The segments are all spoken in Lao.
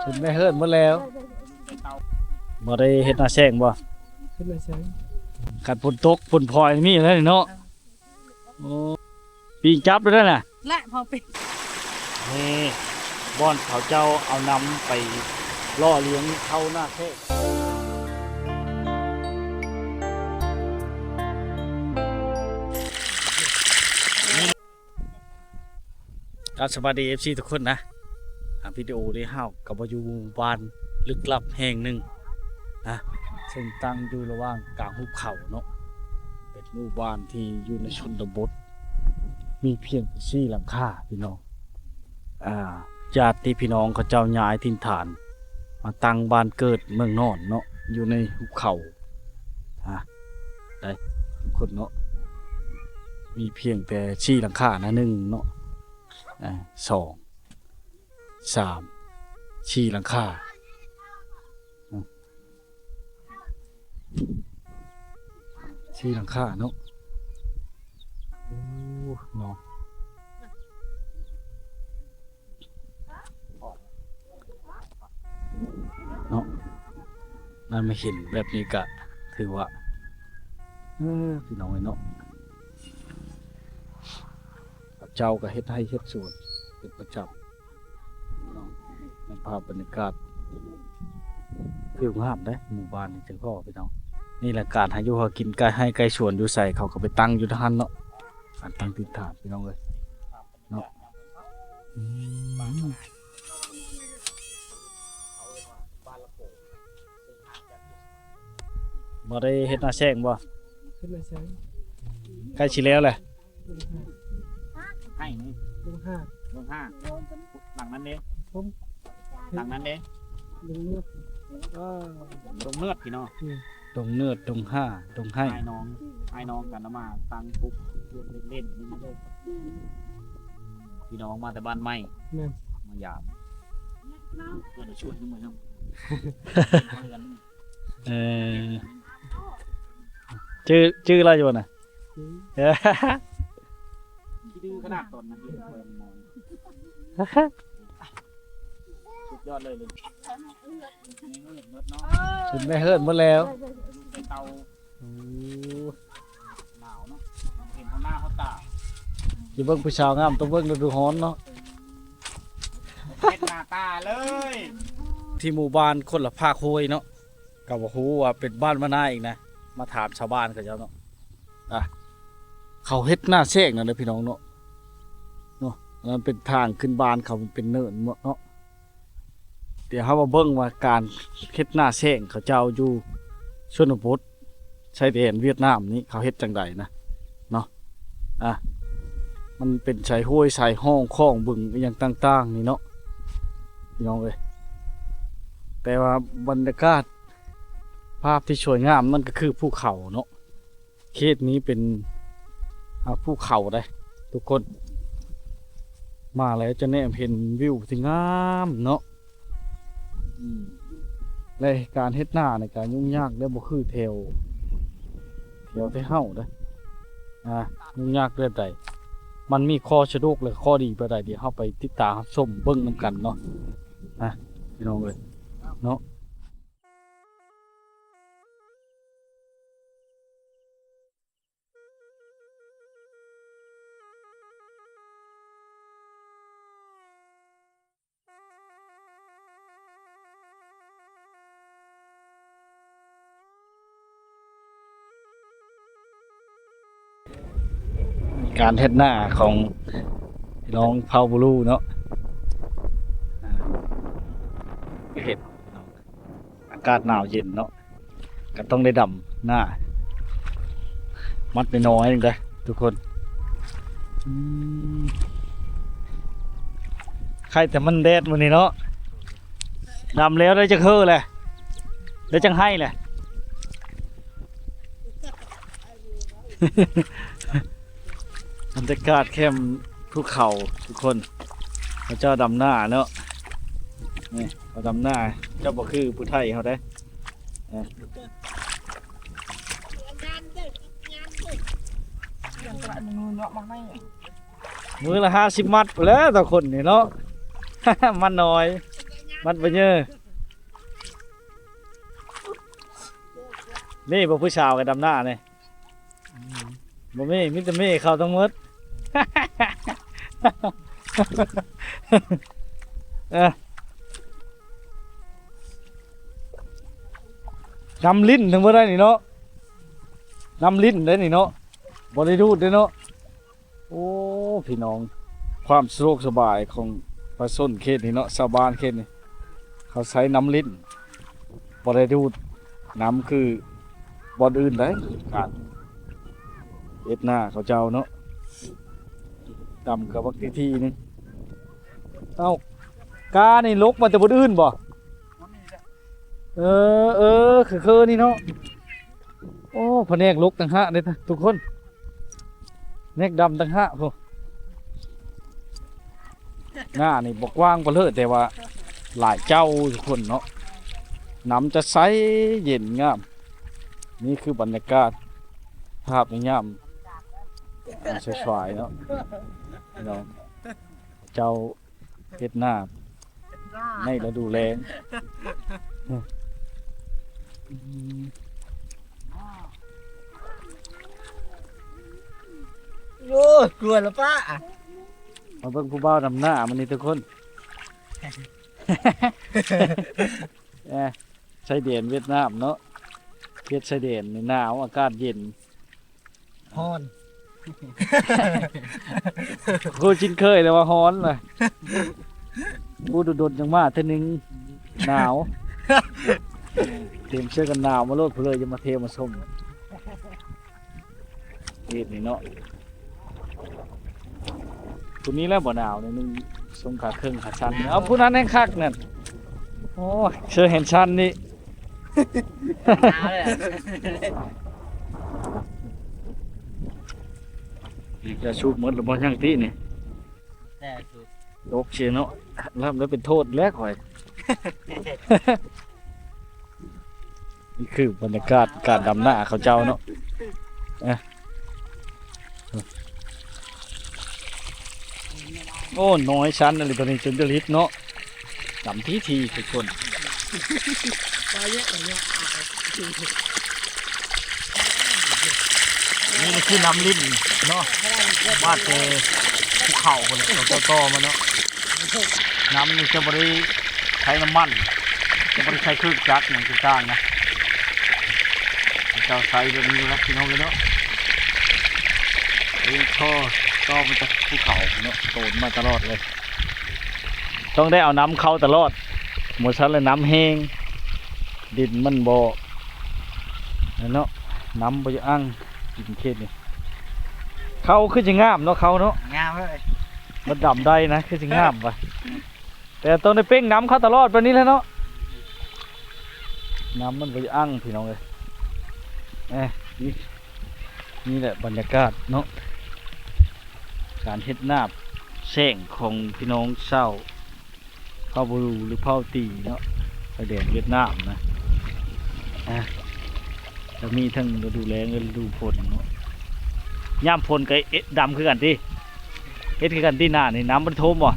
ເປັນແມ່ເຮີດໝົດແລ້ວ. ບໍ່ໄດ້ເຮັດນາແຊງບໍ່? ເຮັດນາແຊງ. ຄັນຝົນຕົກຝົນພອຍມີແລ້ວນີ້ເນາະ. ໂອ້ ປີງຈັບໄດ້ນະ ແລະພໍເປັນ. ນີ້ບ່ອນເຂົາເຈົ້າເອົານຳໄປຫຼໍ່ລ້ຽງເຂົ້ານາແຊງ. ກາບສະບາຍດີ ເອັຟຊີ ທຸກຄົນນະ. ອ່າ ວິດີໂອນີ້ເຮົາກໍມາຢູ່ບ້ານລຶກລັບແຫ່ງໜຶ່ງນະ ເຊິ່ງຕັ້ງຢູ່ລະຫວ່າງກາງຫຸບເຂົາເນາະ. ເປັນໝູ່ບ້ານທີ່ຢູ່ໃນຊົນນະບົດ ມີພຽງແຕ່ສີ່ຫຼັງຄາພີ່ນ້ອງ. ອ່າ ຍາດຕິພີ່ນ້ອງເຂົາເຈົ້າຍ້າຍຖິ່ນຖານມາຕັ້ງບ້ານເກີດເມືອງນອນເນາະ ຢູ່ໃນຫຸບເຂົາ ອ່າ ໄດ້ທຸກຄົນເນາະ. ມີພຽງແຕ່ສີ່ຫຼັງຄານະ ໜຶ່ງເນາະ ອ່າ ສອງ ສາມ ສີ່ຫຼັງຄາ ອືມ ສີ່ຫຼັງຄາເນາະ. ໂອ້ ເນາະ ເນາະ ໄດ້ມາເຫັນແບບນີ້ກະຖືວ່າ ເອີ ພີ່ນ້ອງເອີຍເນາະ ເຂົາເຈົ້າກໍເຮັດໄຮ່ເຮັດສວນເປັນປະຈຳເນາະ. ໃນພາບບັນຍາກາດວິວງາມເດ້ ໝູ່ບ້ານນີ້ ຈັ່ງພໍພີ່ນ້ອງ. ນີ້ແຫຼະການຫາຢູ່ຫາກິນ ໃກ້ໄຮ່ໃກ້ສວນຢູ່ໃສ ເຂົາກໍໄປຕັ້ງຢູ່ຫັ້ນເນາະ ການຕັ້ງຖິ່ນຖານພີ່ນ້ອງເອີຍ. ເນາະ ອືມ ບໍ່ໄດ້ເຮັດນາແຊງບໍ່? ເຮັດນາແຊງ. ໃກ້ຊິແລ້ວແຫຼະ. ໃຫ້ນີ້ ລົງຫ້າ ລົງຫ້າ ຫຼັງນັ້ນເດ້ ຫຼັງນັ້ນເດ້ ລົງເນີດ ເອີ ລົງເນີດ ພີ່ນ້ອງ. ອືມ ດົງເນີດ ດົງຫ້າ ດົງໄຮ່ ອ້າຍນ້ອງ ອ້າຍນ້ອງກັນນະ ມາຕັ້ງປຸກເລ່ນໆ ນີ້ເລີຍ. ພີ່ນ້ອງມາແຕ່ບ້ານໃໝ່ ແມ່ນ ມາຢາມ ເພື່ອນຊວນມານຳ. ເອີ ຈື່ ຈື່ລາວຢູ່ບໍ່ນະ? ອືມ ຂີ້ດື້ຂະໜາດຕອນນັ້ນ ສຸດຍອດເລີຍ ເປັນແມ່ເຮີດໝົດແລ້ວ. ໂອ້ ໜາວເນາະ ເຫັນເຂົ້າໜ້າເຂົ້າຕາ. ຊິເບິ່ງຜູ້ສາວງາມ ຕ້ອງເບິ່ງລະດູຮ້ອນເນາະ ເຫັນໜ້າຕາເລີຍ. ທີ່ໝູ່ບ້ານຄົນລະພາກຫ້ວຍເນາະ ກໍບໍ່ຮູ້ວ່າເປັນບ້ານມານາອີກນະ ມາຖາມຊາວບ້ານເຂົາເຈົ້າເນາະ. ອ່ະ ເຂົາເຮັດນາແຊງນັ້ນເດ້ພີ່ນ້ອງເນາະ ເນາະ ອັນນັ້ນເປັນທາງຂຶ້ນບ້ານເຂົາ ມັນເປັນເນີນເນາະ. ດຽວເຮົາມາເບິ່ງວ່າການເຮັດນາແຊງເຂົາເຈົ້າຢູ່ຊົນນະບົດຊາຍແດນຫວຽດນາມນີ້ ເຂົາເຮັດຈັ່ງໃດນະເນາະ. ອ່ະ ມັນເປັນຊາຍຫ້ວຍຊາຍຮ່ອງຂອງບຶງອີ່ຫຍັງຕ່າງໆນີ້ເນາະ ພີ່ນ້ອງເອີຍ. ແຕ່ວ່າບັນຍາກາດ ພາບທີ່ສວຍງາມນັ້ນກໍຄືພູເຂົາເນາະ. ເຂດນີ້ເປັນ ອ່າ ພູເຂົາເດ້ທຸກຄົນ ມາແລ້ວຈະແນມເຫັນວິວທີ່ງາມເນາະ. ອືມ ແລະ ການເຮັດນານີ້ກໍຫຍຸ້ງຍາກເດ້ ບໍ່ຄືແຖວ ແຖວທີ່ເຮົາເດ້. ອ່າ ຫຍຸ້ງຍາກແບບໃດ ມັນມີຂໍ້ສະດວກ ແລະ ຂໍ້ດີແບບໃດ ດຽວເຮົາໄປຕິດຕາມຮັບຊົມເບິ່ງນຳກັນເນາະ ອ່າ ພີ່ນ້ອງເອີຍເນາະ. ການເຮັດນາຂອງພີ່ນ້ອງເຜົ່າບູລູເນາະ ເຮັດ ອາກາດໜາວເຢັນເນາະ ກໍຕ້ອງໄດ້ດຳນາ ມັດນ້ອຍໆ ໜຶ່ງເດ້ທຸກຄົນ. ອືມ ໄຄແຕ່ມັນແດດມື້ນີ້ເນາະ. ດຳແລ້ວໄດ້ຈັກເຮີແຫຼະ ໄດ້ຈັກໄຮ່ແຫຼະ. ບັນຍາກາດແຄມພູເຂົາທຸກຄົນ ເຂົາເຈົ້າດຳນາເນາະ ນີ້ເຂົາດຳນາ ເຈົ້າບໍ່ຄືຜູ້ໄທເຮົາເດ້. ມື້ລະຫ້າສິບມັດພຸ້ນແຫຼະ ແຕ່ຄົນນີ້ເນາະ ມັນນ້ອຍ. ມັດບໍ່ເຍີ. ມີບໍ່ຜູ້ສາວກັນດຳໜ້ານີ້? ບໍ່ມີ ມີແຕ່ເມເຂົ້າທັງໝົດ. ເອີ ນຳຫຼິ້ນທັງໝົດໄດ໋ນີ້ເນາະ ນຳຫຼິ້ນໄດ໋ນີ້ເນາະ ບໍ່ໄດ້ດູດເດ້ເນາະ. ໂອ້ ພີ່ນ້ອງ ຄວາມສະດວກສະບາຍຂອງປະຊາຊົນເຂດນີ້ເນາະ ຊາວບ້ານເຂດນີ້ ເຂົາໃຊ້ນຳຫຼິ້ນ ບໍ່ໄດ້ດູດນຳຄືບ່ອນອື່ນໃດ໋ ການເຮັດນາເຂົາເຈົ້າເນາະ. ດຳກະບັກທີໆໜຶ່ງ. ເອົ້າ ການີ້ຫຼົກມາແຕ່ບ່ອນອື່ນບໍ່? ເອີ ເອີ ຄືໆນີ້ເນາະ. ໂອ້ ພະແນກຫຼົກຕ່າງຫາກເດ້ທຸກຄົນ ແນກດຳຕ່າງຫາກພຸ້ນ. ໜ້ານີ້ບໍ່ກວ້າງປານເລີດ ແຕ່ວ່າຫຼາຍເຈົ້າທຸກຄົນເນາະ. ນ້ຳຈະໃສເຢັນງາມ. ນີ້ຄືບັນຍາກາດ ພາບໃນຍາມ ອາ ສາຍໆເນາະ ເນາະ ເຈົ້າ ເຮັດນາໃນລະດູແລ້ງ. ໂອ້ຍ ກົວລະປະ. ມາເບິ່ງຜູ້ບ່າວດຳນາມື້ນີ້ທຸກຄົນ. ເອີ ຊາຍແດນຫວຽດນາມເນາະ ເຂດຊາຍແດນນີ້ໜາວ ອາກາດເຢັນ. ຮ້ອນ. ໂຄຊິນເຄີຍແລ້ວວ່າຮ້ອນລະ. ໂອ້ ດົນໆຈັ່ງມາເທື່ອໜຶ່ງ ໜາວ. ເຕຣຍມເສື້ອກັນໜາວມາໂລດ ຜູ້ເລີຍຢ່າມາທ່ຽວມາຊົມ. ເຂດນີ້ເນາະ ຜູ້ນີ້ແຫຼະບໍ່ໜາວນີ້ ນຸ່ງຊົງຂາເຄິ່ງຂາສັ້ນ. ເອົາ ຜູ້ນັ້ນແຮ່ງຄັກນັ້ນ. ໂອ້ຍ ເຊີແຮນຊັນນີ້ ໜາວເລີຍ. ຢາສູບໝົດແລ້ວບໍ່ຍັງຕິນີ້? ແຕ່ສູບ ຕົກເຊເນາະ ລຳແລ້ວເປັນໂທດແລ້ວຂ້ອຍ. ນີ້ຄືບັນຍາກາດການດຳນາເຂົາເຈົ້າເນາະ. ໂອ້ ນ້ອຍຊັ້ນອີ່ຫຼີ ໂຕນີ້ຈົນຈະລິດເນາະ. ດຳຖີ່ໆທຸກຄົນ. ນີ້ມັນຄືນ້ຳລິ້ນເນາະ ມາແຕ່ພູເຂົາພຸ້ນແຫຼະ ເຂົາເຈົ້າຕໍ່ມາເນາະ. ນ້ຳນີ້ຈະບໍ່ໄດ້ໃຊ້ນ້ຳມັນ ຈະບໍ່ໄດ້ໃຊ້ເຄື່ອງຈັກຫຍັງຕ່າງໆນະ ເຂົາເຈົ້າໃຊ້ແບບນີ້ລະພີ່ນ້ອງເອີຍເນາະ. ເອີ ທໍ່ ຕໍ່ມາຈາກພູເຂົາເນາະ ໂຕນມາຕະຫຼອດເລີຍ. ຕ້ອງໄດ້ເອົານ້ຳເຂົ້າຕະຫຼອດ ບໍ່ຊັ້ນແລ້ວນ້ຳແຫ້ງ ດິນມັນບໍ່ ນັ້ນເນາະ ນ້ຳບໍ່ຢາກອັ່ງ ດິນເຂດນີ້. ເຂົ້າຄືຊິງາມເນາະ ເຂົ້າເນາະ ງາມເລີຍ. ມັນດຳໄດ້ນະ ຄືຊິງາມວະ ແຕ່ຕ້ອງໄດ້ເປັ່ງນ້ຳເຂົ້າຕະຫຼອດແບບນີ້ແຫຼະເນາະ. ນ້ຳມັນບໍ່ຢາກອັ່ງພີ່ນ້ອງເອີຍ. ເອີ ນີ້ ນີ້ແຫຼະບັນຍາກາດເນາະ ການເຮັດນາບແສ້ງຂອງພີ່ນ້ອງຊາວເຜົ່າບຣູ ຫຼື ເຜົ່າຕີເນາະ ຊາຍແດນຫວຽດນາມນະ. ອ່າ ຈະມີທັງລະດູແລ້ງ ແລະ ລະດູຝົນເນາະ. ຍາມຝົນກໍ ເອະ ດຳຄືກັນຕິ ເຮັດຄືກັນຕິ ໜ້ານີ້ນ້ຳບໍ່ໄດ້ຖ້ວມບໍ່?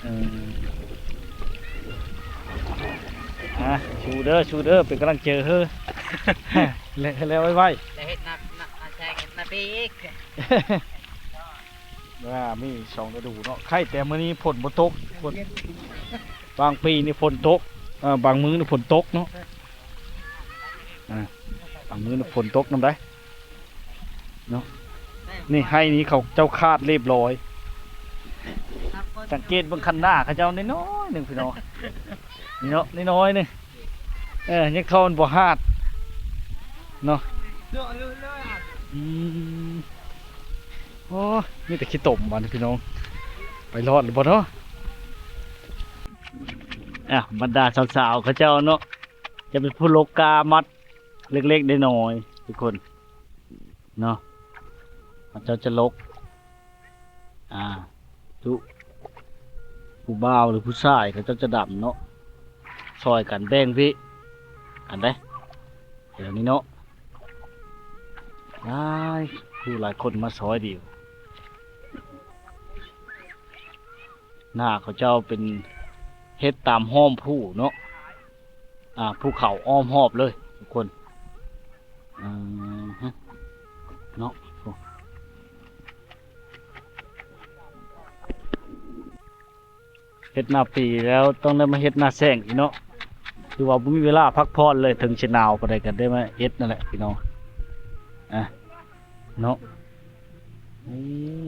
ເອີ ອ່າ ສູ້ເດີ ສູ້ເດີ ເປັນກຳລັງໃຈເຮີ ແລ້ວ ແລ້ວໄວໆ ແລ້ວເຮັດນາ ນາ ນາແຊງ ເຮັດນາປີອີກ. ວ່າມີສອງລະດູເນາະ ໄຄແຕ່ມື້ນີ້ຝົນບໍ່ຕົກ ຝົນ ບາງປີນີ້ຝົນຕົກ ເອີ ບາງມື້ນີ້ຝົນຕົກເນາະ. ອ່າ ບາງມື້ນີ້ຝົນຕົກນຳໃດ ເນາະ. ນີ້ໄຮ່ນີ້ເຂົາເຈົ້າຄາດລຽບຮ້ອຍ ສັງເກດເບິ່ງຄັນນາເຂົາເຈົ້ານ້ອຍໆໜຶ່ງພີ່ນ້ອງ ນີ້ເນາະ ນ້ອຍໆໜຶ່ງ ເອີ ຍັງທໍ່ມັນບໍ່ຫາດເນາະ. ອືມ ໂອ້ ມີແຕ່ຂີ້ຕົມບາດນີ້ພີ່ນ້ອງ ໄປລອດຫຼືບໍ່ເນາະ. ອ່ະ ບັນດາສາວໆເຂົາເຈົ້າເນາະ ຈະເປັນຜູ້ຫຼົກກາມັດເລັກໆນ້ອຍໆທຸກຄົນ ເນາະ ເຂົາເຈົ້າຈະຫຼົກ ອ່າ ທຸ ຜູ້ບ່າວ ຫຼື ຜູ້ຊາຍ ເຂົາເຈົ້າຈະດຳເນາະ ຊ່ອຍກັນແບ່ງພີ້ ອັນໃດ ແຖວນີ້ເນາະ ຫຼາຍ ຜູ້ຫຼາຍຄົນມາຊ່ອຍດີ. ນາເຂົາເຈົ້າເປັນເຮັດຕາມອ້ອມພູເນາະ ອ່າ ພູເຂົາອ້ອມຮອບເລີຍທຸກຄົນ ອືມ ເນາະ. ເຮັດນາປີແລ້ວຕ້ອງໄດ້ມາເຮັດນາແຊງອີກເນາະ ຄືວ່າບໍ່ມີເວລາພັກຜ່ອນເລີຍ ເຖິງຊິໜາວປານໃດກໍໄດ້ມາເຮັດນັ້ນແຫຼະພີ່ນ້ອງ ອ່າ ເນາະ. ອືມ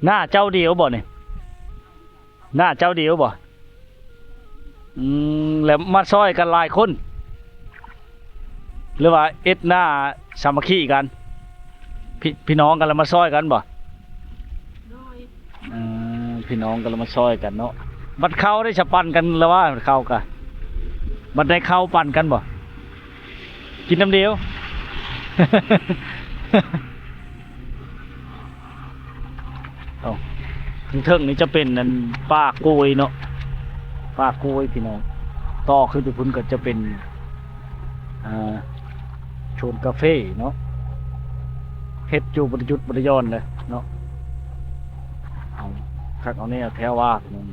ນາເຈົ້າດຽວບໍ່ນີ້? ນາເຈົ້າດຽວບໍ່? ອືມ ແລ້ວມາຊ່ອຍກັນຫຼາຍຄົນ ຫຼືວ່າເຮັດນາສາມັກຄີກັນ? ພີ່ ພີ່ນ້ອງກັນແລ້ວມາຊ່ອຍກັນບໍ່? ໂດຍ ອືມ ພີ່ນ້ອງກັນແລ້ວມາຊ່ອຍກັນເນາະ. ບັດເຂົ້າໄດ້ສະປັນກັນລະວ່າ ບັດເຂົ້າກະ ບັດໄດ້ເຂົ້າປັນກັນບໍ່? ກິນນ້ຳດຽວ ເອົາ ເທິງໆນີ້ຈະເປັນອັນປ່າກ້ວຍເນາະ ປ່າກ້ວຍພີ່ນ້ອງ ຕໍ່ຂຶ້ນໄປພຸ້ນກໍຈະເປັນ ອ່າ ສວນກາເຟເນາະ ເຮັດຢູ່ບໍ່ໄດ້ຢຸດບໍ່ໄດ້ຢ່ອນເລີຍເນາະ. ເອົາຄັກເອົາແນ່ແທ້ວ່າພີ່ນ້ອງ.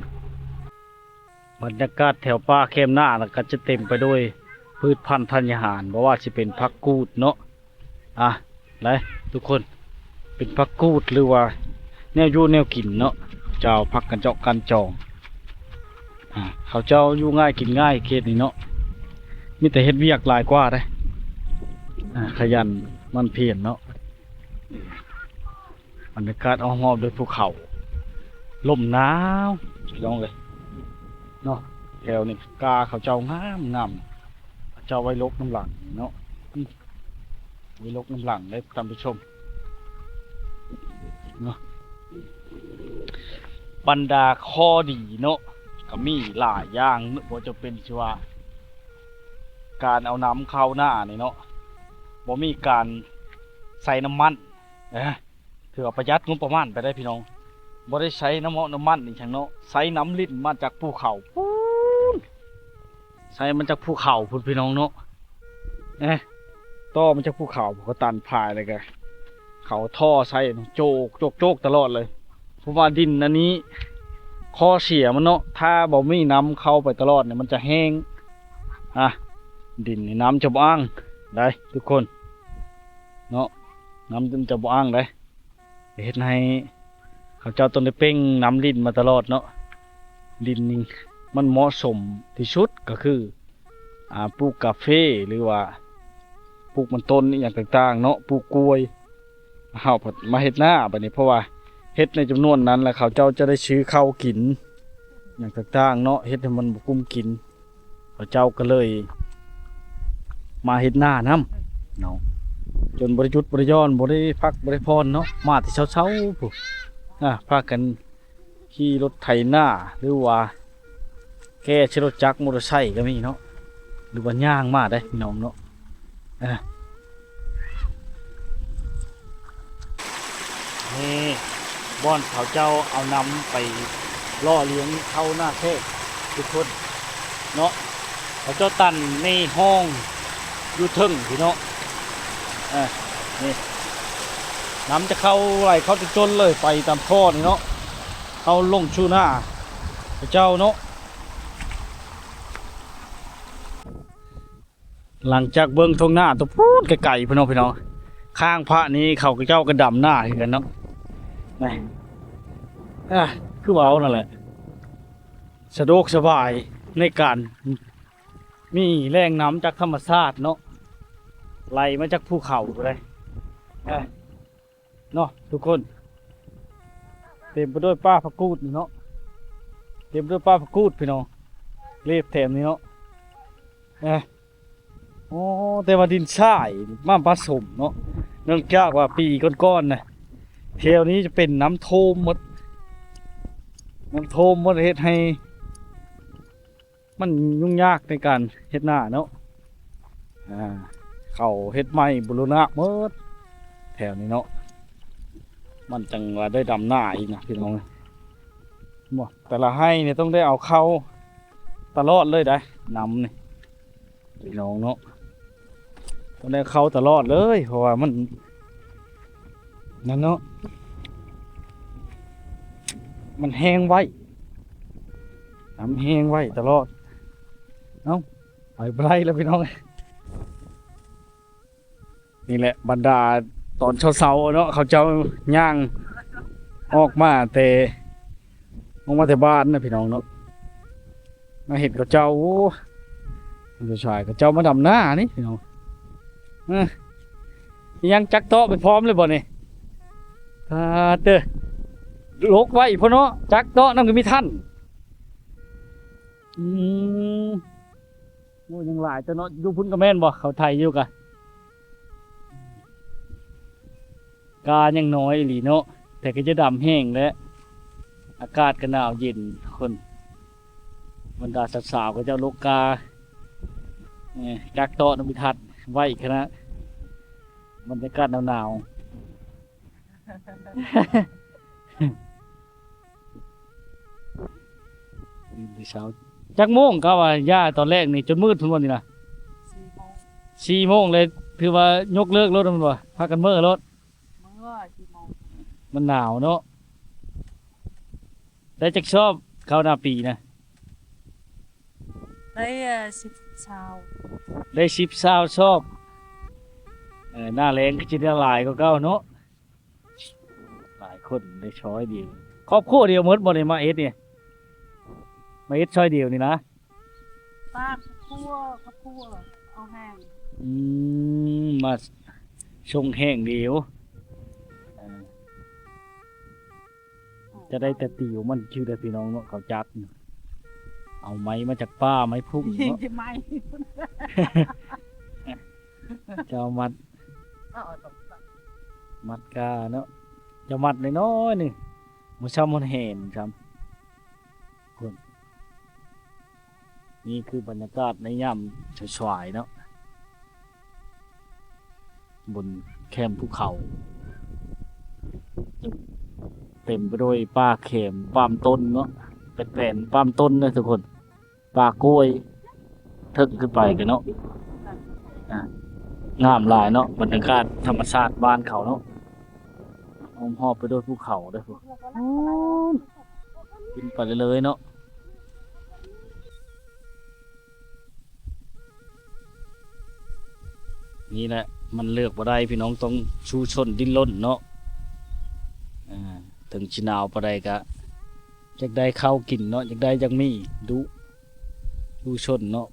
ບັນຍາກາດແຖວປ່າແຄມນານະ ກໍຈະເຕັມໄປດ້ວຍພືດພັນທັນຍາຫານ ບໍ່ວ່າຊິເປັນຜັກກູດເນາະ ອ່າ ໄດ້ທຸກຄົນ ເປັນຜັກກູດ ຫຼືວ່າແນວຢູ່ແນວກິນເນາະ ເຈົ້າພັກກັນເຈາະກັນຈອງ ອ່າ ເຂົາເຈົ້າຢູ່ງ່າຍກິນງ່າຍເຂດນີ້ເນາະ ມີແຕ່ເຮັດວຽກຫຼາຍກວ່າເດ້ ອ່າ ຂະຫຍັນໝັ່ນພຽນເນາະ. ບັນຍາກາດອ້ອມຮອບດ້ວຍພູເຂົາ ລົມໜາວ ພີ່ນ້ອງເອີຍເນາະ. ແຖວນີ້ກ້າເຂົາເຈົ້າງາມໆ ເຂົາເຈົ້າໄວ້ຫຼົກນຳຫຼັງເນາະ ອືມ ໄວ້ຫຼົກນຳຫຼັງເດ້ທ່ານຜູ້ຊົມເນາະ. ບັນດາຂໍ້ດີເນາະ ກໍມີຫຼາຍຢ່າງ ບໍ່ຈຳເປັນຊິວ່າ ການເອົານ້ຳເຂົ້ານານີ້ເນາະ ບໍ່ມີການໃຊ້ນ້ຳມັນ ເອີ ຖືວ່າປະຢັດງົບປະມານໄປໄດ້ພີ່ນ້ອງ ບໍ່ໄດ້ໃຊ້ນ້ຳເໝາະນ້ຳມັນອີ່ຫຍັງເນາະ ໃຊ້ນ້ຳລິນມາຈາກພູເຂົາພຸ້ນ ໃຊ້ມາຈາກພູເຂົາພຸ້ນພີ່ນ້ອງເນາະ ເອີ ຕໍ່ມາຈາກພູເຂົາ ເຂົາຕັນພາຍ ແລ້ວກະເຂົາທໍ່ໃຊ້ໂຈກໆໆຕະຫຼອດເລີຍ ເພາະວ່າດິນອັນນີ້ຂໍ້ເສຍມັນເນາະ ຖ້າບໍ່ມີນ້ຳເຂົ້າໄປຕະຫຼອດນີ້ ມັນຈະແຫ້ງ ອ່າ ດິນນີ້ນ້ຳຈະບໍ່ອັ່ງໄດ໋ທຸກຄົນເນາະ ນ້ຳຈະບໍ່ອັ່ງໄດ໋ ເຮັດໃຫ້ເຂົາເຈົ້າຕ້ອງໄດ້ເປັ່ງນ້ຳລິນມາຕະຫຼອດເນາະ. ດິນນີ້ມັນເໝາະສົມທີ່ສຸດກໍຄື ອ່າ ປູກກາເຟ ຫຼືວ່າປູກມັນຕົ້ນອີ່ຫຍັງຕ່າງໆເນາະ ປູກກ້ວຍ ເຮົາພັດມາເຮັດນາບັດນີ້ ເພາະວ່າເຮັດໃນຈຳນວນນັ້ນແລ້ວ ເຂົາເຈົ້າຈະໄດ້ຊື້ເຂົ້າກິນຫຍັງຕ່າງໆເນາະ ເຮັດໃຫ້ມັນບໍ່ກຸ້ມກິນ ເຂົາເຈົ້າກໍເລີຍມາເຮັດນານຳເນາະ ຈົນບໍ່ໄດ້ຢຸດບໍ່ໄດ້ຢ່ອນ ບໍ່ໄດ້ພັກບໍ່ໄດ້ຜ່ອນເນາະ ມາແຕ່ເຊົ້າໆພຸ້ນ ອ່າ ພາກັນ ຂີ່ລົດໄຖນາ ຫຼືວ່າແກ່ໃຊ້ລົດຈັກມໍເຕີໄຊກໍມີເນາະ ຫຼືວ່າຍ່າງມາໄດ້ພີ່ນ້ອງເນາະ ເອີ ນີ້ບ່ອນເຂົາເຈົ້າເອົານ້ຳໄປຫຼໍ່ລ້ຽງເຂົ້ານາແຊກທຸກຄົນເນາະ ເຂົາເຈົ້າຕັນໃນຮ່ອງຢູ່ເທິງພີ້ເນາະ ເອີ ນີ້ ນ້ຳຈະເຂົ້າ ໄຫຼເຂົ້າຈົນໆເລີຍ ໄປຕາມທໍ່ນີ້ເນາະ ເຂົ້າລົງສູ່ນາເຂົາເຈົ້າເນາະ. ຫຼັງຈາກເບິ່ງທົ່ງນາຕົວພຸ້ນໄກໆພຸ້ນເນາະພີ່ນ້ອງ ຂ້າງພະນີ້ເຂົາເຈົ້າກໍດຳນາຄືກັນເນາະ ນີ້ ອ່າ ຄືເວົ້ານັ້ນແຫຼະ ສະດວກສະບາຍໃນການມີແຫຼ່ງນ້ຳຈາກທຳມະຊາດເນາະ ໄຫຼມາຈາກພູເຂົາພຸ້ນເດ້ ອ່າ ເນາະທຸກຄົນ ເຕັມໄປດ້ວຍປ່າຜັກກູດນີ້ເນາະ ເຕັມໄປດ້ວຍປ່າຜັກກູດພີ່ນ້ອງ ເລບແຖມນີ້ເນາະ ເອີ ໂອ້ ແຕ່ວ່າດິນຊາຍມາປະສົມເນາະ ເນື່ອງຈາກວ່າປີກ່ອນໆນະ ແຖວນີ້ຈະເປັນນ້ຳຖ້ວມໝົດ ນ້ຳຖ້ວມໝົດ ເຮັດໃຫ້ ມັນຫຍຸ້ງຍາກໃນການເຮັດນາເນາະ ອ່າ ເຂົາເຮັດໃໝ່ບູລະນະໝົດແຖວນີ້ເນາະ ມັນຈັ່ງວ່າໄດ້ດຳນາອີກນະພີ່ນ້ອງ ບໍ່ ແຕ່ລະໄຮ່ນີ້ຕ້ອງໄດ້ເອົາເຂົ້າຕະຫຼອດເລີຍໄດ໋ ນ້ຳນີ້ພີ່ນ້ອງເນາະ ຕ້ອງໄດ້ເຂົ້າຕະຫຼອດເລີຍ ເພາະວ່າມັນ ນັ້ນເນາະ ມັນແຫ້ງໄວ ນ້ຳແຫ້ງໄວ້ຕະຫຼອດ. ເອົ້າ ໄປບໍ່ໄດ້ແລ້ວພີ່ນ້ອງ. ນີ້ແຫຼະ ບັນດາຕອນເຊົ້າໆເນາະ ເຂົາເຈົ້າຍ່າງອອກມາແຕ່ ອອກມາແຕ່ບ້ານນະພີ່ນ້ອງເນາະ ມາເຫັນເຂົາເຈົ້າ ໂອ້ ຜູ້ຊາຍເຂົາເຈົ້າມາດຳນານີ້ພີ່ນ້ອງ. ເອີ ອີຫຍັງ ຈັກເຕາະໄປພ້ອມເລີຍບໍ່ນີ້? ປາດເຕີ ຫຼົກໄວ້ພຸ້ນເນາະ ຈັກເຕາະນຳກໍມີທັນ. ອືມ ໂອ້ ຍັງຫຼາຍແຕ່ເນາະ ຢູ່ພຸ້ນກໍແມ່ນບໍ່ ເຂົາໄຖຢູ່ກະ ກ້າຍັງນ້ອຍອີ່ຫຼີເນາະ ແຕ່ກໍຈະດຳແຮງແຫຼະ ອາກາດກໍໜາວເຢັນ. ຄົນ ບັນດາສາວໆ ເຂົາເຈົ້າຫຼົກກ້າ ເອີ ຈັກເຕາະນຳພິທັດໄວ້ຂະໜາດ ບັນຍາກາດໜາວໆ. ຕື່ນແຕ່ເຊົ້າ. ຈັກໂມງ ກະວ່າຢ່າຕອນແລກນີ້ ຈົນມືດພຸ້ນບໍ່ນີ້ນະ? ສີ່ໂມງ ສີ່ໂມງເລີຍ ຖືວ່າຍົກເລີກໂລດແມ່ນບໍ່? ພາກັນເມືອໂລດ. ເມືອສີ່ໂມງ ມັນໜາວເນາະ. ໄດ້ຈັກຊອບເຂົ້າໜ້າປີນະ? ໄດ້ ເອີ ສິບ ຊາວ ໄດ້ສິບ ຊາວຊອບ. ເອີ ໜ້າແລ້ງຄືຊິໄດ້ຫຼາຍກວ່າເກົ່າເນາະ. ຫຼາຍຄົນໄດ້ຊອຍດຽວ ຄອບຄົວດຽວໝົດບໍ່ໄດ້ມາເຮັດນີ້? ມາເຮັດຊອຍດຽວນີ້ນະ? ປາກຄົວ ຄອບຄົວເອົາແຮງ. ອືມ ມາສົ່ງແຮງດຽວ. ເອີ ຈະໄດ້ແຕ່ຕິວມັນຊື່ເດີພີ່ນ້ອງເນາະ ເຂົາຈັກ ເອົາໄມ້ມາຈາກປ່າ ໄມ້ພຸ້ງເນາະ ໄມ້ ເຈົ້າມັດ ມັດກາເນາະ ເຈົ້າມັດນ້ອຍໆໜຶ່ງ ບໍ່ຊ້ຳມັນແຫ້ງຊ້ຳ. ພຸ້ນ ນີ້ຄືບັນຍາກາດໃນຍາມສາຍໆເນາະ ບົນແຄມພູເຂົາ ເຕັມໄປດ້ວຍປ່າແຄມປາມຕົ້ນເນາະ ເປັນແປນປາມຕົ້ນເດີທຸກຄົນ ປ່າກ້ວຍ ເທິງຂຶ້ນໄປກັນເນາະ. ອ່າ ງາມຫຼາຍເນາະ ບັນຍາກາດທຳມະຊາດບ້ານເຂົາເນາະ. ອ້ອມຮອບໄປໂດຍພູເຂົາເດີ ຂຶ້ນໄປເລື້ອຍໆເນາະ. ນີ້ແຫຼະ ມັນເລືອກບໍ່ໄດ້ພີ່ນ້ອງ ຕ້ອງສູ້ຊົນດີ້ນລົນເນາະ. ອ່າ ເຖິງຊິໜາວປານໃດກະຢາກໄດ້ເຂົ້າກິນເນາະ ຢາກໄດ້ຢາກມີ ດຸ ສູ້ຊົນເນາະ.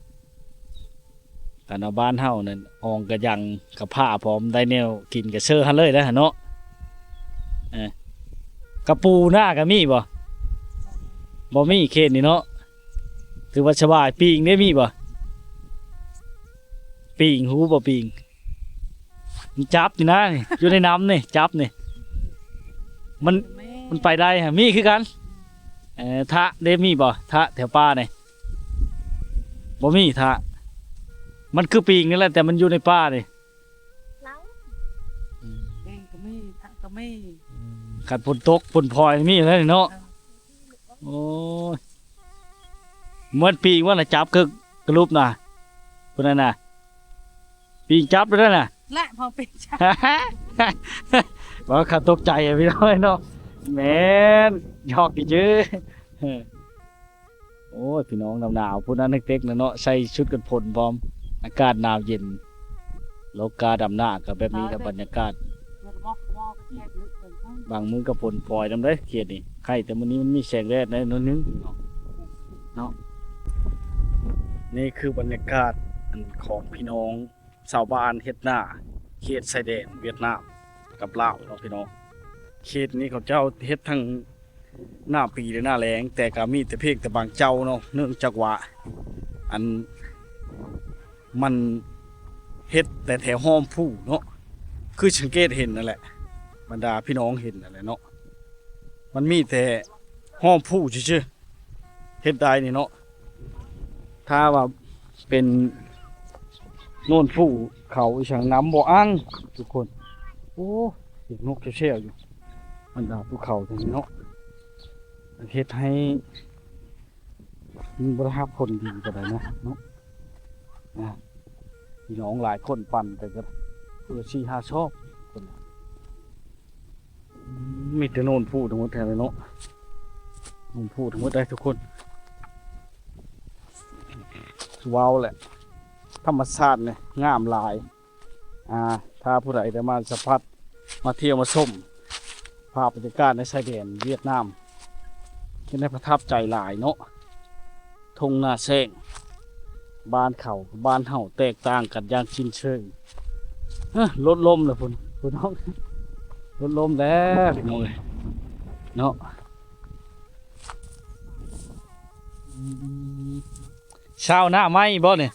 ຄັນວ່າບ້ານເຮົານັ້ນ ອອງກະຍັງກະພ້າພ້ອມ ໄດ້ແນວກິນກະເຊີຫັ້ນເລີຍເດ້ເນາະ. ເອີ ກະປູນາກະມີບໍ່? ບໍ່ມີເຂດນີ້ເນາະ ຖືວ່າສະບາຍ. ປີງເດ້ມີບໍ່? ປີງ ຮູ້ບໍ່ປີງ? ມັນຈັບນີ້ນາ ຢູ່ໃນນ້ຳນີ້ ຈັບນີ້ ມັນ ມັນໄປໄດ້ ມີຄືກັນ. ເອີ ທະເດ້ມີບໍ່? ທະແຖວປ່ານີ້ ບໍ່ມີທະ ມັນຄືປີງນີ້ແຫຼະ ແຕ່ມັນຢູ່ໃນປ່ານີ້. ອືມ ປີງກໍມີ ທະກໍມີ. ອືມ ຄັນຝົນຕົກຝົນພອຍມີແລ້ວນີ້ເນາະ. ເອີ ໂອ້ຍ ເໝືອນປີງວ່ານະ ຈັບຄືກະຫຼຸບນະ ພຸ້ນນະ ປີງຈັບໄດ້ນະ ແລະ ພໍປີງຈັບ ບໍ່ ຂ້າຕົກໃຈພີ່ນ້ອງເນາະ. ແມ່ນ ຢອກອີກເຈີ. ໂອ້ຍ ພີ່ນ້ອງ ໜາວໆ ພຸ້ນນະ ເຕັກໆນະເນາະ ໃສ່ຊຸດກັນຝົນພ້ອມ ອາກາດໜາວເຢັນ ລົກກາດຳນາກະແບບນີ້ລະ ບັນຍາກາດ ບາງມື້ກະຝົນປອຍນຳເດ້ ເຂດນີ້. ໄຄແຕ່ມື້ນີ້ມັນມີແສງແດດໜ້ອຍໜຶ່ງເນາະ. ນີ້ຄືບັນຍາກາດ ອັນ ຂອງພີ່ນ້ອງ ຊາວບ້ານເຮັດນາ ເຂດຊາຍແດນຫວຽດນາມກັບລາວເນາະພີ່ນ້ອງ. ເຂດນີ້ເຂົາເຈົ້າເຮັດທັງໜ້າປີ ແລະ ໜ້າແລ້ງ ແຕ່ກໍມີແຕ່ພຽງແຕ່ບາງເຈົ້າເນາະ ເນື່ອງຈາກວ່າ ອັນ ມັນເຮັດແຕ່ແຖວອ້ອມພູເນາະ ຄືສັງເກດເຫັນນັ້ນແຫຼະ ບັນດາພີ່ນ້ອງເຫັນນັ້ນແຫຼະເນາະ ມັນມີແຕ່ອ້ອມພູຊື່ໆ ເຮັດໄດ້ນີ້ເນາະ. ຖ້າວ່າເປັນໂນນພູເຂົາອີ່ຫຍັງ ນ້ຳບໍ່ອັ່ງທຸກຄົນ. ໂອ້ ສຽງນົກແຊວໆຢູ່ ບັນດາພູເຂົານີ້ເນາະ ເຮັດໃຫ້ມັນບໍ່ໄດ້ຮັບຜົນດີປານໃດນະເນາະ. ອ່າ ພີ່ນ້ອງຫຼາຍຄົນປັ່ນໄປກໍເພື່ອສີ່ຫ້າຊອບ ຄົນ ມີແຕ່ໂນນພູທັງໝົດແທ້ເນາະ ໂນນພູທັງໝົດໄດ໋ທຸກຄົນ. ເວົ້າແຫຼະ ທຳມະຊາດນີ້ງາມຫຼາຍ. ອ່າ ຖ້າຜູ້ໃດໄດ້ມາສຳຜັດ ມາທ່ຽວມາຊົມພາບບັນຍາກາດໃນຊາຍແດນຫວຽດນາມ ເຮັດໃຫ້ປະທັບໃຈຫຼາຍເນາະ. ທົ່ງນາແຊງ ບ້ານເຂົາກັບບ້ານເຮົາແຕກຕ່າງກັນຢ່າງສິ້ນເຊີງ. ເອີ ລົດລົ້ມແລ້ວພຸ້ນ ພຸ້ນນ້ອງ ລົດລົ້ມແລ້ວພີ່ນ້ອງເອີຍເນາະ. ອືມ ຊາວນາໃໝ່ບໍ່ນີ້?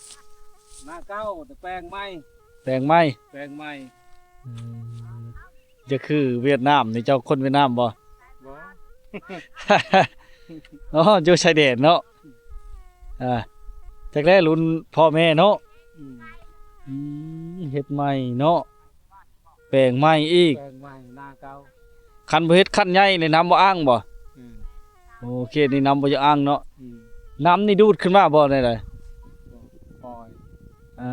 ນາເກົ່າ ແຕ່ແປງໃໝ່. ແປງໃໝ່ ແປງໃໝ່. ອືມ ຈະຄືຫວຽດນາມນີ້ ເຈົ້າຄົນຫວຽດນາມບໍ່? ບໍ່. ອໍ ຢູ່ຊາຍແດນເນາະ. ອ່າ ຈັກແລລຸ້ນພໍ່ແມ່ເນາະ. ອືມ ອືມ ເຮັດໃໝ່ເນາະ ແປງໃໝ່ອີກ ແປງໃໝ່ນາເກົ່າ. ຄັນບໍ່ເຮັດຄັນໃຫຍ່ນີ້ນ້ຳບໍ່ອັ່ງບໍ່? ອືມ ໂອເຄ ນີ້ນ້ຳບໍ່ຢາກອັ່ງເນາະ. ອືມ ນ້ຳນີ້ດູດຂຶ້ນມາບໍ່ແນວໃດ? ບໍ່ ປ່ອຍ. ເອີ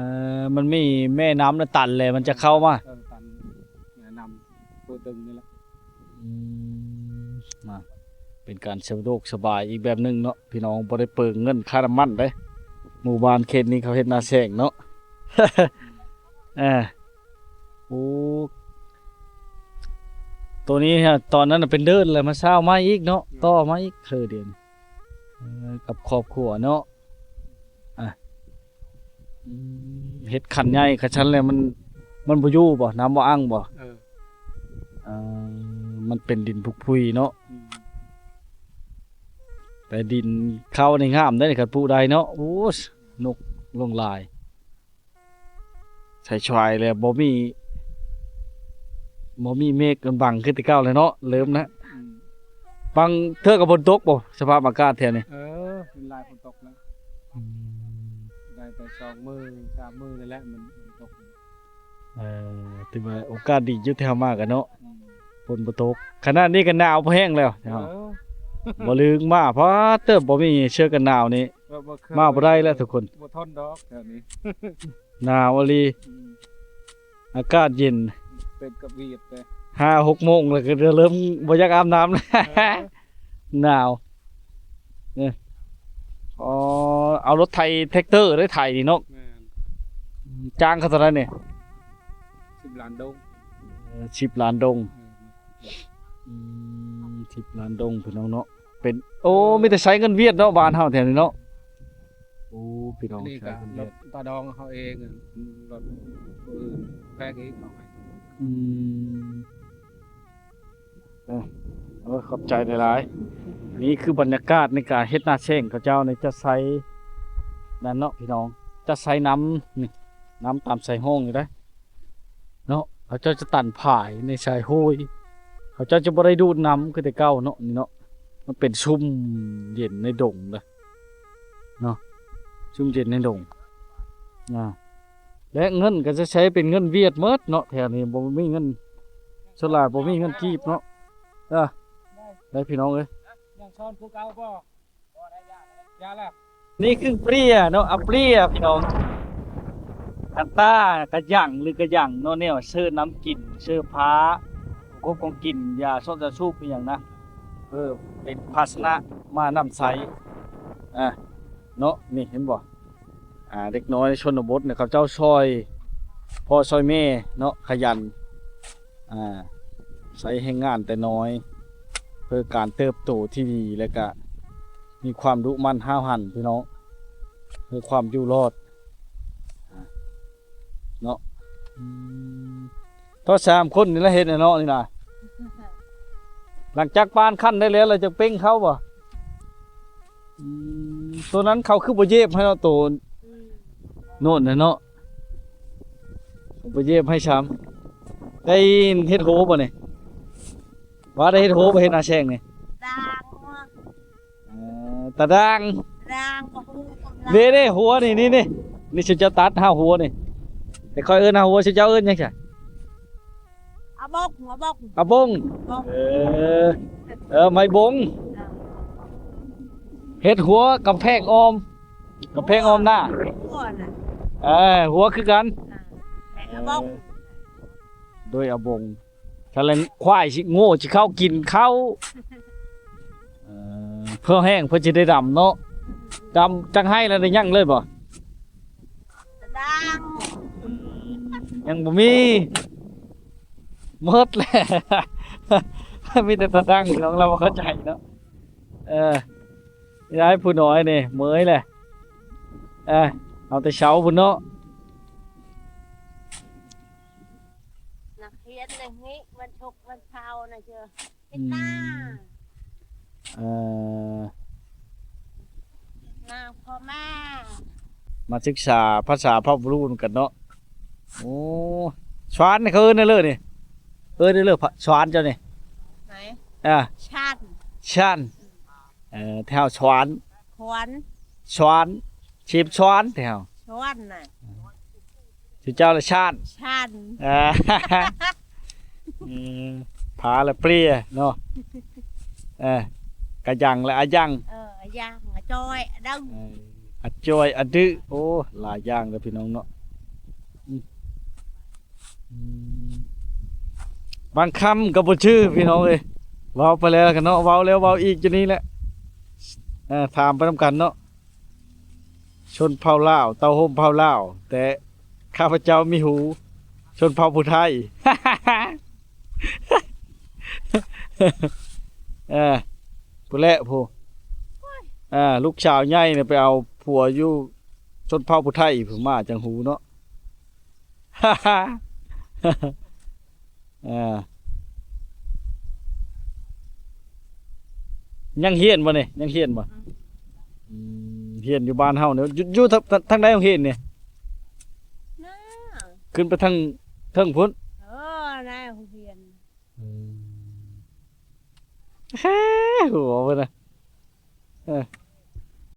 ມັນມີແມ່ນ້ຳນະຕັນແຫຼະ ມັນຈະເຂົ້າມາ. ເອີ ຕັນ ແມ່ນ້ຳໂພຕຶງນີ້ແຫຼະ. ອືມ ມາ ເປັນການສະດວກສະບາຍອີກແບບໜຶ່ງເນາະ ພີ່ນ້ອງ ບໍ່ໄດ້ເປືອງເງິນຄ່ານ້ຳມັນເດ້. ໝູ່ບ້ານເຂດນີ້ເຂົາເຮັດນາແຊງເນາະ. ເອີ ໂອ້ ໂຕນີ້ ຕອນນັ້ນນະເປັນເດີ່ນແລ້ວ ມາຊາວໃໝ່ອີກເນາະ ຕໍ່ມາອີກເທື່ອດຽວນີ້ ເອີ ກັບຄອບຄົວເນາະ. ອ່ະ ອືມ ເຮັດຄັນໃຫຍ່ຄັນຊັ້ນແລ້ວ ມັນ ມັນບໍ່ຢູ່ບໍ່? ນ້ຳບໍ່ອັ່ງບໍ່? ເອີ ເອີ ມັນເປັນດິນຜຸກຜຸຍເນາະ. ອືມ ແຕ່ດິນເຂົານີ້ງາມເດ້ ຄັນປູກໄດ້ເນາະ. ໂອ້ ນົກຫຼວງຫຼາຍ ໃສ່ຊວາຍແລ້ວ ບໍ່ມີ ບໍ່ມີເມກບັງຄືແຕ່ເກົ່າແລ້ວເນາະ ເລີ່ມນະ. ອືມ ບາງເທື່ອກໍຝົນຕົກບໍ່ ສະພາບອາກາດແຖວນີ້? ເອີ ເປັນຫຼາຍຝົນຕົກແລ້ວ. ອືມ ໄດ້ແຕ່ສອງມື້ສາມມື້ນີ້ແຫຼະ ມັນ ມັນຕົກ. ເອີ ຖືວ່າໂອກາດດີຢູ່ທີ່ເຮົາມາກັນເນາະ. ອືມ ຝົນບໍ່ຕົກ ຂະໜາດນີ້ກໍໜາວພໍແຮງແລ້ວ. ເອີ ບໍ່ລືມມາ ພາດເຕີບ ບໍ່ມີເສື້ອກັນໜາວນີ້ ເອີ ບໍ່ເຄີຍ ມາບໍ່ໄດ້ແລ້ວທຸກຄົນ ບໍ່ທົນດອກແຖວນີ້. ໜາວອີ່ຫຼີ. ອືມ ອາກາດເຢັນ ເປັນກະຫວຽດເດ້ ຫ້າຫົກໂມງແລ້ວກໍເລີ່ມບໍ່ຢາກອາບນ້ຳ. ເອີ ໜາວ. ເອີ ອໍ ເອົາລົດໄຖແທັກເຕີໄດ້ໄຖນີ້ເນາະ. ແມ່ນ. ອືມ ຈ້າງເຂົາເທົ່າໃດນີ້? ສິບລ້ານດົງ. ເອີ ສິບລ້ານດົງ. ເອີ ອືມ ສິບລ້ານດົງ ພີ່ນ້ອງເນາະ. ເປັນ ໂອ້ ມີແຕ່ໃຊ້ເງິນຫວຽດເນາະ ບ້ານເຮົາແຖວນີ້ເນາະ. ໂອ້ ພີ່ນ້ອງ ອັນນີ້ກໍລົດຕາດອງເຮົາເອງ ລົດຜູ້ອື່ນແພກອີກ. ອືມ ເອີ ໂອ້ຍ ຂອບໃຈຫຼາຍໆ. ນີ້ຄືບັນຍາກາດໃນການເຮັດນາແຊງ ເຂົາເຈົ້ານີ້ຈະໃຊ້ນັ້ນເນາະ ພີ່ນ້ອງ ຈະໃຊ້ນ້ຳນີ້ ນ້ຳຕາມສາຍຮ່ອງນີ້ໄດ໋ ເນາະ. ເຂົາເຈົ້າຈະຕັນຝາຍໃນສາຍໂຮຍ ເຂົາເຈົ້າຈະບໍ່ໄດ້ດູດນ້ຳຄືແຕ່ເກົ່າເນາະ. ນີ້ເນາະ ມັນເປັນຊຸ່ມເຢັນໃນດົງເດ້ເນາະ ຊຸ່ມເຢັນໃນດົງ. ອ່າ ແລະເງິນກໍຈະໃຊ້ເປັນເງິນຫວຽດໝົດເນາະ ແຖວນີ້ບໍ່ມີເງິນ ສ່ວນຫຼາຍບໍ່ມີເງິນກີບເນາະ. ເອີ ໄດ້ພີ່ນ້ອງເອີຍ ຍັງຊ້ອນຄືເກົ່າບໍ່? ນີ້ຄືເປຍເນາະ ອາເປຍພີ່ນ້ອງ ອັນຕາກະຍັງ ຫຼືກະຍັງເນາະ ແນວເຊີນ້ຳກິນ ເຊີຜ້າ ຂອງກົບຂອງກິນ ຢາຊອດຢາສູບອີ່ຫຍັງນະ. ເອີ ເປັນພາຊະນະມານຳໃຊ້ ອ່າ ເນາະ. ນີ້ເຫັນບໍ່? ອ່າ ເດັກນ້ອຍໃນຊົນນະບົດນີ້ ເຂົາເຈົ້າຊ່ອຍພໍ່ຊ່ອຍແມ່ເນາະ ຂະຫຍັນ ອ່າ ໃຊ້ແຮງງານແຕ່ນ້ອຍ ເພື່ອການເຕີບໂຕທີ່ດີ ແລະກະມີຄວາມດຸໝັ່ນຫ້າວຫັນ ພີ່ນ້ອງ ເພື່ອຄວາມຢູ່ລອດ ອ່າ ເນາະ. ອືມ ເທົ່າສາມຄົນນີ້ລະເຮັດແຫຼະເນາະ ນີ້ນະ. ຫຼັງຈາກປ້ານຂັນໄດ້ແລ້ວ ລະຈະເປັ່ງເຂົ້າບໍ່? ອືມ ໂຕນັ້ນເຂົາຄືບໍ່ເຢັບໃຫ້ເນາະ ໂຕ ອືມ ໂນ່ນນະເນາະ ບໍ່ເຢັບໃຫ້ຊ້ຳ. ໄດ້ເຮັດໂຮບໍ່ນີ້? ວ່າໄດ້ເຮັດໂຮບໍ່ ເຮັດນາແຊງນີ້? ດາງ ເອີ ຕາດາງ ດາງ ບໍ່ຮູ້ ເດ້ໆ ຫົວນີ້ ນີ້ໆ ນີ້ ຊຸມເຈົ້າຕັດຫາຫົວນີ້ ແຕ່ຂ້ອຍເອີ້ນຫາຫົວ ຊຸມເຈົ້າເອີ້ນຫຍັງຊະ? ອາບົງ ອາບົງ ອາບົງ ບົງ ເອີ ເອີ ໄມ້ບົງ ອ່າ ເຮັດຫົວກຳແພງອ້ອມ ກຳແພງອ້ອມໜ້າ ຫົວນະ ເອີ ຫົວຄືກັນ ອ່າ ອາບົງ ໂດຍອາບົງ ຖ້າແລ້ວຄວາຍຊິ ໂງ່ຊິເຂົ້າກິນເຂົ້າ ເອີ ເພື່ອແຫ້ງເພິ່ນຊິໄດ້ດຳເນາະ ດຳຈັກໄຮ່ແລ້ວໄດ້ຫຍັງເລີຍບໍ່? ຍັງບໍ່ມີ ໝົດແຫຼະ ມີແຕ່ຕາຕັ້ງ ພີ່ນ້ອງ ລາວບໍ່ເຂົ້າໃຈເນາະ. ເອີ ຍາຍຜູ້ນ້ອຍນີ້ເມື່ອຍແຫຼະ ເອີ ເອົາແຕ່ເຊົ້າພຸ້ນເນາະ. ນັກຮຽນນະ ນີ້ວັນສຸກວັນເສົານະເຈີ ເຮັດນາ ອືມ ເອີ ນາພໍ່ມາ ມາສຶກສາພາສາເຜົ່າບຣູນຳກັນເນາະ. ໂອ້ ຊວານນີ້ເຂົາເອີ້ນແນວເລີນີ້ ເອີ້ນແນວເລີ ຊວານເຈົ້ານີ້ ໄໝ ອ່າ ຊານ ຊານ ເອີ ແຖວຊວານ ຂວນ ຊວານ ຊີບຊວານແຖວ ຊວານນະ ຊື່ເຈົ້າລະຊານ ຊານ ອ່າ ເອີ ຜາລະເປຍເນາະ ເອີ ກະຍັງລະອາຍັງ ເອີ ອາຍັງ ອາຈ່ອຍ ອາດຶງ ເອີ ອາຈ່ອຍ ອາດື້ ໂອ້ ຫຼາຍຢ່າງເດີພີ່ນ້ອງເນາະ. ອືມ ອືມ ບາງຄຳກໍບໍ່ຈື່ພີ່ນ້ອງເອີຍ ເວົ້າໄປແລ້ວກັນເນາະ ເວົ້າແລ້ວເວົ້າອີກຢູ່ນີ້ແຫຼະ ເອີ ຖາມໄປນຳກັນເນາະ. ຊົນເຜົ່າລາວ ເຕົ້າໂຮມເຜົ່າລາວ ແຕ່ຂ້າພະເຈົ້າມີຫູຊົນເຜົ່າຜູ້ໄທ ເອີ ຜູ້ແລະຜູ້ ເອີ ລູກສາວໃຫຍ່ນີ້ໄປເອົາຜົວຢູ່ຊົນເຜົ່າຜູ້ໄທ ຜູ້ມາຈັ່ງຫູເນາະ. ອ່າ ຍັງຮຽນບໍ່ນີ້? ຍັງຮຽນບໍ່? ອືມ ອືມ ຮຽນຢູ່ບ້ານເຮົານີ້ ຢູ່ ຢູ່ທາງ ທາງໃດໂຮງຮຽນນີ້? ນາ ຂຶ້ນໄປທາງເທິງພຸ້ນ? ເອີ ໃນໂຮງຮຽນ ອືມ ເອີ ຫົວເພິ່ນນະ ເອີ